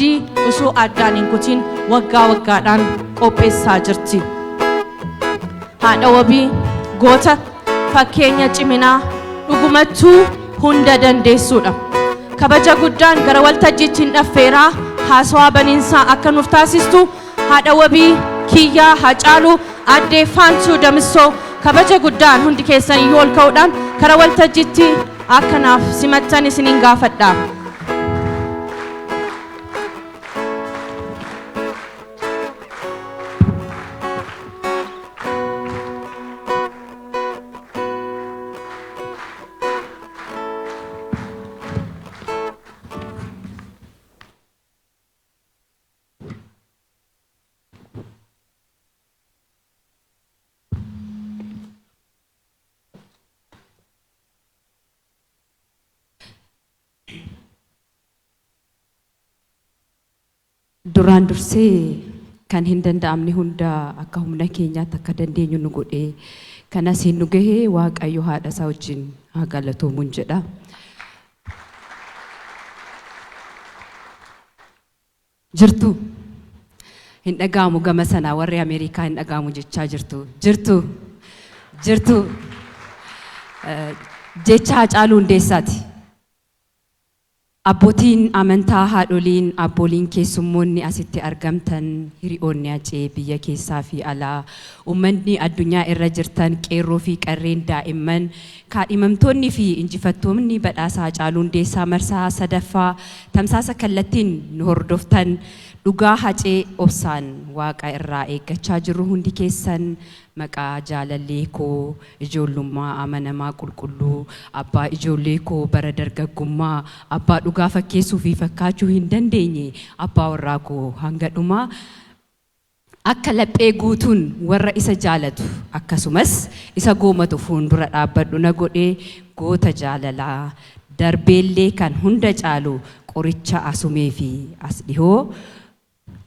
Hojii osoo addaan hin kutin waggaa waggaadhaan qopheessaa jirti. Haadha wabii goota fakkeenya ciminaa dhugumattuu hunda dandeessuudha. Kabaja guddaan gara waltajjiitti hin dhaffeeraa haasawaa baniinsaa akka nuuf taasistu haadha wabii kiyyaa Hacaaluu Addee Faantuu Damissoo kabaja guddaan hundi keessan iyyuu ol ka'uudhaan kara waltajjiitti akka naaf simattan isiniin gaafadha. Duraan dursee kan hin danda'amne hunda akka humna keenyaatti akka dandeenyu nu godhee kanas hin nu gahee Waaqayyo haadha isaa wajjin haa galatoomuun jedha. Jirtu hin dhaga'amu gama sanaa warri Ameerikaa hin dhaga'amu jechaa jirtu. Jirtu jirtu jecha Hacaaluu Hundeessaati. Abbootiin amantaa, haadholiin, abbooliin, keessummoonni asitti argamtan, hiri'oonni Hacee biyya keessaa fi alaa, uummanni addunyaa irra jirtan, qeerroo fi qarreen, daa'imman, kaadhimamtoonni fi injifattoonni badhaasa Hacaaluu Hundeessaa marsaa sadaffaa tamsaasa kallattiin nu hordoftan, dhugaa Hacee obsaan Waaqa irraa eeggachaa jirru hundi keessan maqaa jaalallee koo ijoollummaa amanamaa qulqulluu, abbaa ijoollee koo bara dargaggummaa, abbaa dhugaa fakkeessuu fi fakkaachuu hin dandeenye, abbaa warraa koo hanga dhumaa akka laphee guutuun warra isa jaalatu akkasumas isa goomatu fuundura dhaabbadhu na godhe goota jaalalaa darbeellee kan hunda caalu qoricha asumee fi as dhihoo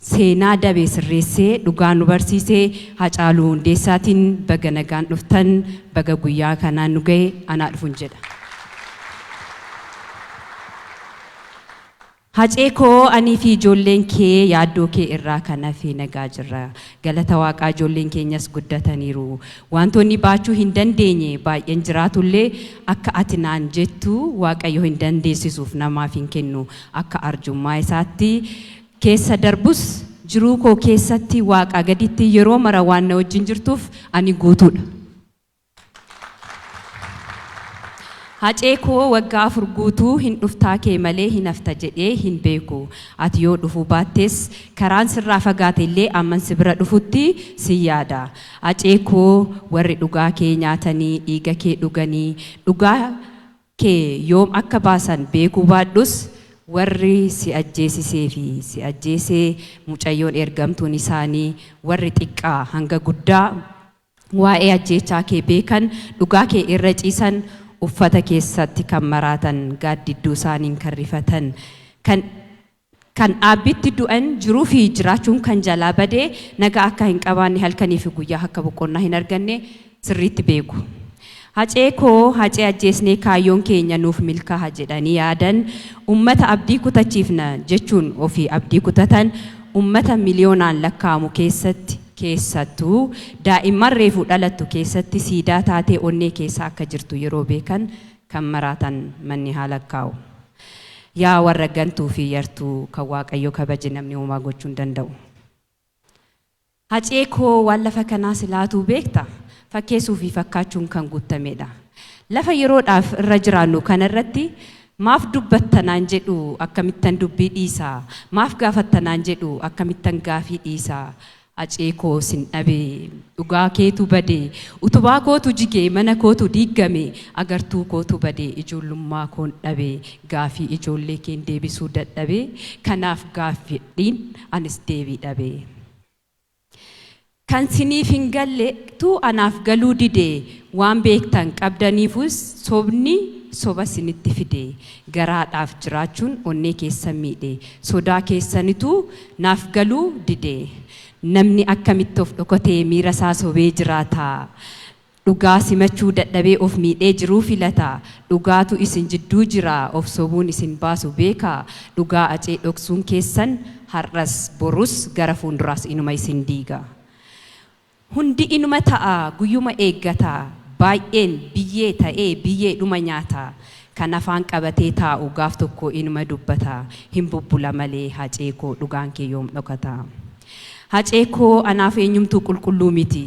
Seenaa dabe sirreessee dhugaa nu barsiise Hacaaluu Hundeessaatiin baga nagaan dhuftan, baga guyyaa kanaan nu gahe, anaa dhufun jedha. Hacee koo anii fi ijoolleen kee yaaddoo kee irraa kan hafe nagaa jirra. Galata Waaqaa ijoolleen keenyas guddataniiru. Waantonni baachuu hin dandeenye baay'een jiraatullee akka ati naan jettu Waaqayyo hin dandeessisuuf namaaf hin kennu. Akka arjummaa isaatti keessa darbus jiruu koo keessatti Waaqaa gaditti yeroo mara waan na wajjin jirtuuf ani guutuudha. Hacee koo waggaa 4 guutuu hin dhuftaa kee malee hin hafta jedhee hin beeku. Ati yoo dhufuu baattes karaan sirraa fagaate illee amman si bira dhufutti sin yaada. Hacee koo warri dhugaa kee nyaatanii dhiiga kee dhuganii dhugaa kee yoom akka baasan beekuu baadhus, warri si ajjeesisee fi si ajjeese mucayyoon ergamtuun isaanii warri xiqqaa hanga guddaa waa'ee ajjeechaa kee beekan dhugaa kee irra ciisan uffata keessatti kan maraatan gaaddidduu isaaniin kan rifatan kan kan dhaabbitti du'an jiruu fi jiraachuun kan jalaa bade nagaa akka hin qabaanne halkanii fi guyyaa akka boqonnaa hin arganne sirriitti beeku. Hacee koo Hacee ajjeesnee kaayyoon keenya nuuf milkaaha jedhanii yaadan ummata abdii kutachiifna jechuun ofii abdii kutatan ummata miliyoonaan lakkaa'amu keessatti keessattuu daa'imman reefu dhalattu keessatti siidaa taatee onnee keessa akka jirtu yeroo beekan kan maraatan manni haa lakkaa'u. Yaa warra gantuu fi yartuu kan Waaqayyo kabaje namni homaa gochuu hin danda'u. Hacee koo waan lafa kanaa silaatuu beekta fakkeessuu fi fakkaachuun kan guuttameedha. Lafa yeroodhaaf irra jiraannu kana irratti maaf dubbatta naan jedhu akkamittan dubbii dhiisa? Maaf gaafatta naan jedhu akkamittan gaafii dhiisa? Hacee koo sin dhabe dhugaa keetu bade utubaa kootu jige mana kootu diiggame agartuu kootu bade ijoollummaa koon dhabe gaafii ijoollee keen deebisuu dadhabe kanaaf gaaffidhiin anis deebii dhabe. Kan siniif hin galle tu anaaf galuu dide waan beektan qabdaniifus sobni soba sinitti fide garaadhaaf jiraachuun onnee keessan miidhe sodaa keessanitu naaf galuu dide namni akkamitti of dhokatee miira isaa sobee jiraata? Dhugaa simachuu dadhabee of miidhee jiruu filata. Dhugaatu isin jidduu jira, of sobuun isin baasu beeka. Dhugaa Hacee dhoksuun keessan har'as borus gara fuulduraas inuma isin diiga. Hundi inuma ta'a, guyyuma eeggata. Baay'een biyyee ta'ee biyyeedhuma nyaata. Kan afaan qabatee taa'u gaaf tokko inuma dubbata. Hin bubbula malee, Hacee koo, dhugaan kee yoom dhokata? Hacee koo, anaaf eenyumtuu qulqulluu miti.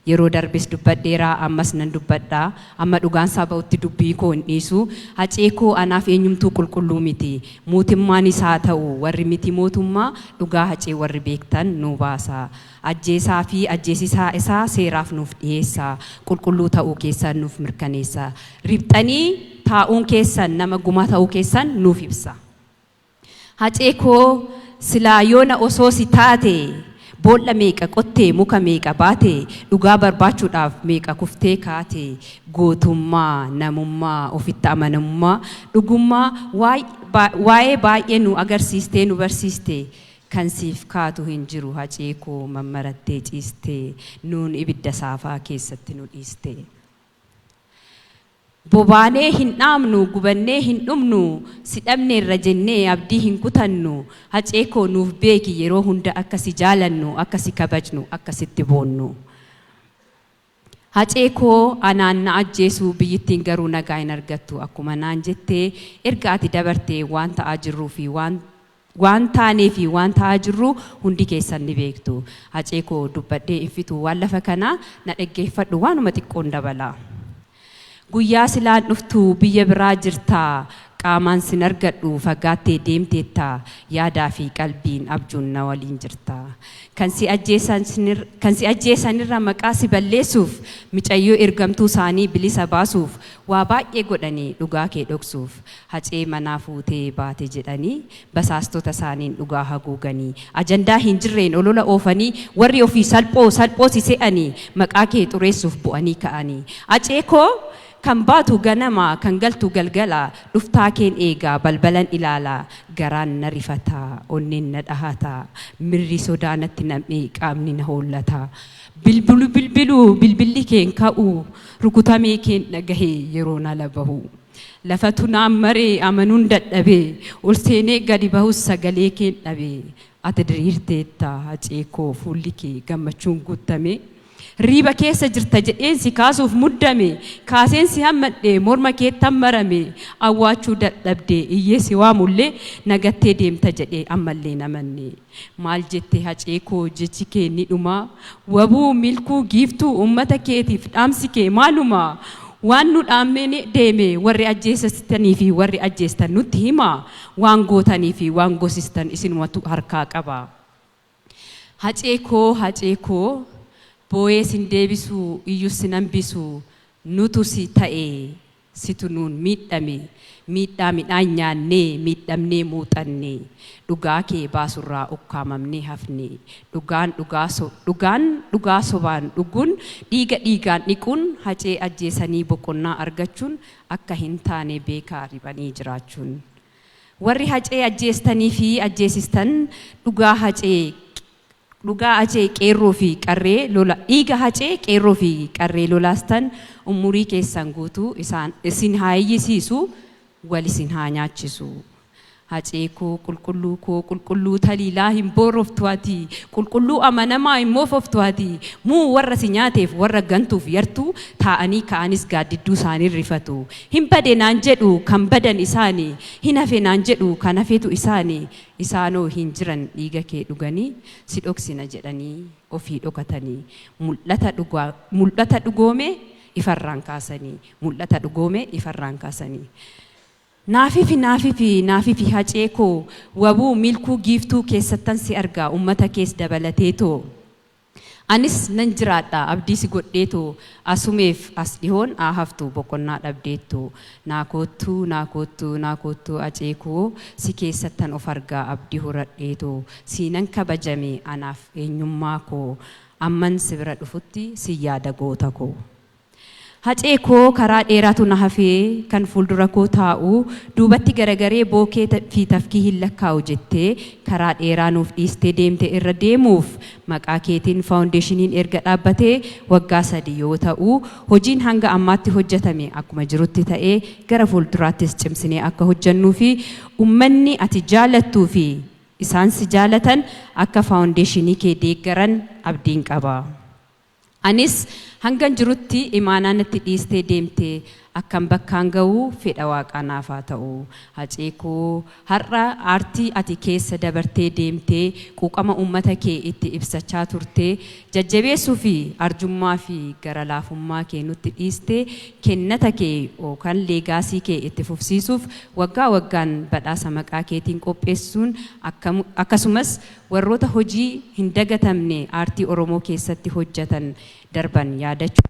Yeroo darbes dubbadheeraa, ammas nan dubbadhaa. Amma dhugaan isaa ba'utti dubbii koo hin dhiisu. Hacee koo, anaaf eenyumtuu qulqulluu miti. Mootummaan isaa ta'u warri miti mootummaa, dhugaa Hacee warri beektan nu baasa. Ajjeesaa fi ajjeesisaa isaa seeraaf nuuf dhiyeessa. Qulqulluu ta'uu keessan nuuf mirkaneessa. Riphxanii taa'uun keessan nama gumaa ta'uu keessan nuuf ibsa. Hacee koo, silaa yoona osoo si taate, boolla meeqa qottee, muka meeqa baate, dhugaa barbaachuudhaaf meeqa kuftee kaate. Gootummaa, namummaa, ofitti amanamummaa, dhugummaa waa'ee baay'ee nu agarsiistee, nu barsiiste. Kan siif kaatu hin jiru, Hacee koo, mammarattee ciistee, nuun ibidda saafaa keessatti nu dhiiste. Bobaanee hin dhaamnu, gubannee hin dhumnu, si dhabneerra jennee abdii hin kutannu. Hacee koo, nuuf beeki, yeroo hunda akka si jaalannu, akka si kabajnu, akka sitti boonnu. Hacee koo, anaan na ajjeesuu biyyittiin garuu nagaa hin argattu akkuma naan jettee, erga ati dabartee waan ta'aa jirruu fi waan taanee fi waan ta'aa jirru hundi keessan ni beektu. Hacee koo, dubbadhee hin fixu waan lafa kanaa, na dhaggeeffadhu, waanuma xiqqoon dabala. Guyyaa silaan dhuftu biyya biraa jirtaa, qaamaan sin argadhu, fagaattee deemteetta, yaadaa fi qalbiin abjuun na waliin jirta. Kan si ajjeesanirra maqaa si balleessuuf, micayyoo ergamtuu isaanii bilisa baasuuf waa baay'ee godhanii dhugaa kee dhoksuuf. Hacee manaa fuutee baate jedhanii basaastota isaaniin dhugaa haguuganii, ajandaa hin jirreen olola oofanii, warri ofii salphoo salphoo si se'anii maqaa kee xureessuuf bu'anii ka'anii. Hacee koo, kan baatu ganama, kan galtu galgala, dhuftaa keen eegaa, balbalan ilaalaa, garaan na rifataa, onneen na dhahataa, mirri sodaa natti nam'ee, qaamni na hollataa. Bilbilu bilbilu bilbilli keen ka'u, rukutamee keen dhagahee yeroo ala bahu. Lafatu naan maree, amanuun dadhabee, ol seenee gadi bahus sagalee keen dhabee. Ati diriirteetta, Hacee koo, fuulli kee gammachuun guutame. Riiba keessa jirta jedheen si kaasuuf muddame, kaaseen si hammadhe, morma keetti marame, awwaachuu dadhabde, iyyee si waamullee nagattee deemta jedhee ammallee namanne. Maal jette, Hacee koo, jechi kee ni dhuma? Wabuu, milkuu, giiftuu uummata keetiif dhaamsi kee maaluma? Waan nu dhaammee deeme warri ajjeesistanii fi warri ajjeestan nutti hima. Waan gootanii fi waan gosistan isinumatu harkaa qaba. Hacee koo, Hacee koo, boo'ee sin deebisu, iyyuu sin hambisu, nutu si ta'e, situ nuun miidhame, miidhaa midhaan nyaannee, miidhamnee muuxanne, dhugaa kee baasurraa ukkaamamnee hafne. Dhugaan dhugaa so dhugaan dhugaa sobaan dhuguun, dhiiga dhiigaan dhiquun, Hacee ajjeesanii boqonnaa argachuun akka hin taane beekaa riphanii jiraachuun. Warri Hacee ajjeestanii fi ajjeesistan, dhugaa Hacee qeerroo fi qarree lola, dhiiga Hacee qeerroo fi qarree lolaastan, umurii keessan guutuu isaan isin haa iyyisiisu, wal isin haa nyaachisu. Hacee koo, qulqulluu koo, qulqulluu taliilaa, hin booroftu ati, qulqulluu amanamaa, hin moofoftu ati. Muu warra si nyaateef warra gantuuf yartuu taa'anii ka'anis gaaddidduu isaanii rifatu. Hin bade naan jedhu, kan badan isaanii, hin hafe naan jedhu, kan hafetu isaanii. Isaanoo hin jiran, dhiiga kee dhuganii si dhoksina jedhanii ofii dhokatanii, mul'ata dhugoome ifarraan kaasanii, mul'ata dhugoome ifarraan kaasanii. Naafifi, naafifi, naafifi, Hacee koo, wabuu, milkuu, giiftuu keessattan si argaa, ummata kees dabalateetoo. Anis nan jiraadha abdii si godheetoo, asumeef as dhihoon haa haftu boqonnaa dhabdeettu. Naa koottuu, naa koottuu, naa koottuu, Hacee koo, si keessattan of argaa abdii horadheetoo, siinan kabajame anaaf eenyummaa koo, amman si bira dhufutti si yaada, goota koo. Hacee koo, karaa dheeraatu na hafee kan fuuldura koo taa'u, duubatti garagaree bookee fi tafkii hin lakkaa'u jettee karaa dheeraa nuuf dhiistee deemte irra deemuuf maqaa keetiin faawundeeshiniin erga dhaabbatee waggaa 3 yoo ta'u, hojiin hanga ammaatti hojjetame akkuma jirutti ta'ee gara fuulduraattis cimsinee akka hojjennuu fi ummanni ati jaalattuu fi isaan si jaalatan akka faawundeeshinii kee deeggaran abdiin qaba. Anis hangan jirutti imaanaa natti dhiistee deemte akkan bakkaan ga'u fedha Waaqaa naaf haa ta'u. Hacee koo, har'a aartii ati keessa dabartee deemtee quuqama uummata kee itti ibsachaa turte jajjabeessuu fi arjummaa fi gara laafummaa kee nutti dhiiste, kennata kee yookaan legacy kee itti fufsiisuuf waggaa waggaan badhaasa maqaa keetiin qopheessuun, akkasumas warroota hojii hin dagatamne aartii Oromoo keessatti hojjetan darban yaadachuu